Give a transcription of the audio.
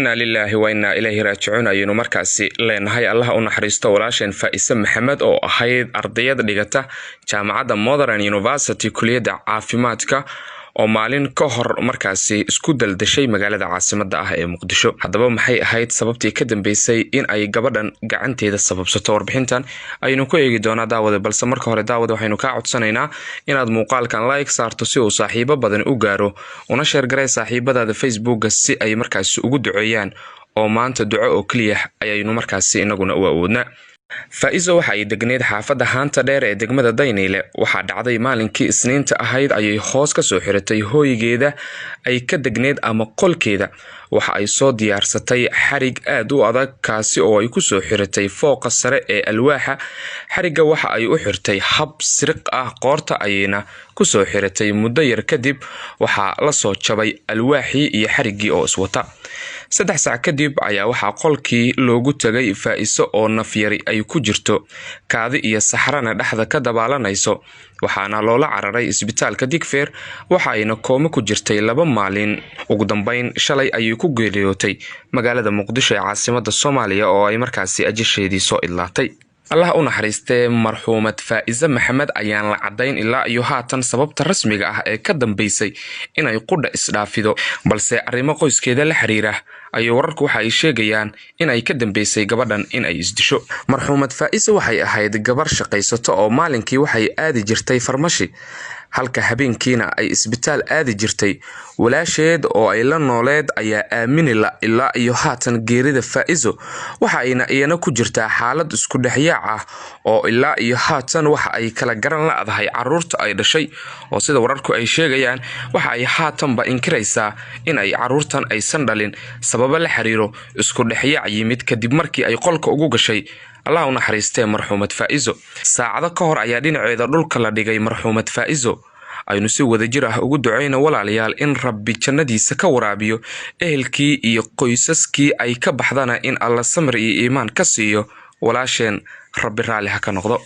Inna lilaahi wa innaa ilayhi raajicuun ayaynu markaasi leenahay. Allah u naxariisto walaasheen Faa'ise Maxamed oo ahayd ardayada dhigata jaamacadda Modern University, kuliyadda caafimaadka, oo maalin ka hor markaasi isku daldashay magaalada caasimada ah ee Muqdisho. Haddaba, maxay ahayd sababtii ka dambeysay in ay gabadhan gacanteeda sababsato? Warbixintan ayaynu ku eegi doonaa, daawade. Balse marka hore, daawade, waxaynu kaa codsanaynaa inaad muuqaalkan like saarto si uu saaxiibo badan u gaaro, una share garee saaxiibadaada Facebooka si ay markaasi ugu duceeyaan, oo maanta duco oo keliya ayaynu markaasi inaguna u awoodnaa. Faa-iso waxa ay degneyd xaafadda Haanta Dheer ee degmada Dayniile. Waxaa dhacday maalinkii Isniinta ahayd ayay hoos ka soo xiratay hooygeeda ay ka degneyd ama qolkeeda. Waxa ay soo diyaarsatay xarig aad u adag, kaasi oo ay kusoo xiratay fooqa sare ee alwaaxa. Xarigga waxa ay u xirtay hab siriq ah, qoorta ayayna kusoo xiratay. Muddo yar kadib waxaa lasoo jabay alwaaxii iyo xariggii oo iswata. 3 saac kadib ayaa waxaa qolkii loogu tagay Faa-iso oo nafyari ay ku jirto, kaadi iyo saxrana dhexda ka dabaalanayso. Waxaana loola cararay isbitaalka Digfeer. Waxa ayna koomo ku jirtay 2 maalin. Ugu dambeyn shalay ayay ku geeriyootay magaalada Muqdisho ee caasimada Soomaaliya, oo ay markaasi ajasheedii soo idlaatay. Allah u naxariistee marxuumad Faa'iise Maxamed ayaan la caddayn ilaa iyo haatan sababta rasmiga ah ee ka dambeysay inay qudha isdhaafido, balse arrimo qoyskeeda la xiriira ayay wararku waxa ay sheegayaan in ay ka dambeysay gabadhan in ay isdisho. Marxuumad Faa'ise waxay ahayd gabar shaqaysato oo maalinkii waxay aadi jirtay farmashi, halka habeenkiina ay isbitaal aadi jirtay. Walaasheed oo ay la nooleed ayaa aamini la ilaa iyo haatan geerida Faa'iso, waxa ayna iyana ku jirtaa xaalad isku dhexyaac ah, oo ilaa iyo haatan waxa ay kala garan la'dahay caruurta ay dhashay, oo sida wararku ay sheegayaan waxa ay haatanba inkiraysaa in ay caruurtan aysan dhalin, sababo la xiriiro isku dhexyaac yimid kadib markii ay qolka ugu gashay Allah u naxariistee marxuumad Faa'iso. Saacado ka hor ayaa dhinaceeda dhulka la dhigay marxuumad Faa'iso. Aynu si wadajir ah ugu ducayno, walaalayaal, in Rabbi jannadiisa ka waraabiyo, ehelkii iyo qoysaskii ay ka baxdana in Alla samir iyo iimaan ka siiyo. Walaasheen Rabbi raalli ha ka noqdo.